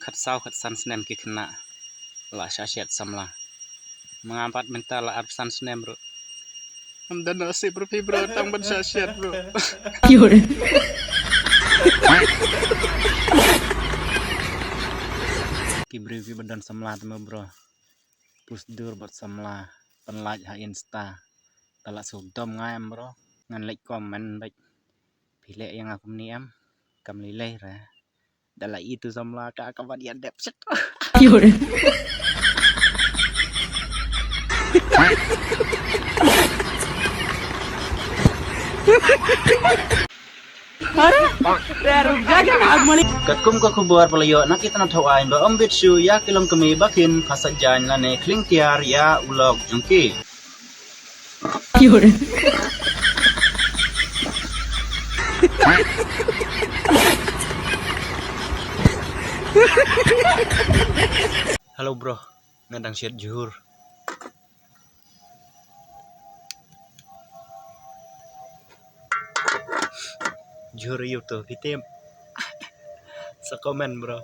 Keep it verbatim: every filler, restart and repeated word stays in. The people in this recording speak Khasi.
khatsaw khatsan snem ki khynnah la shah shet samla. Ma nga pat mynta la arphew san snem ruh. Ngam don nasib ruh phi bro, tang ban shah shet bro. Ki briew kiba don samla te mo bro, pus dur bad samla pynlait ha Insta. Te la suk dom nga em bro, ngan leit comment bad phi leh ïa nga kumne em? Kam lei lei re. Da la i tu samla ka ka ban ïa dep set. Katkum ka khubor ba la ïoh na ki tnat thaw aiñ ba ym bit shuh ïa ki longkmie ba kin pha sait jaiñ lane khlieng tiar ïa u lok jong ki. Hello bro, nga dang shet jhur. Jhur ïa u to phi tip. Sa comment bro.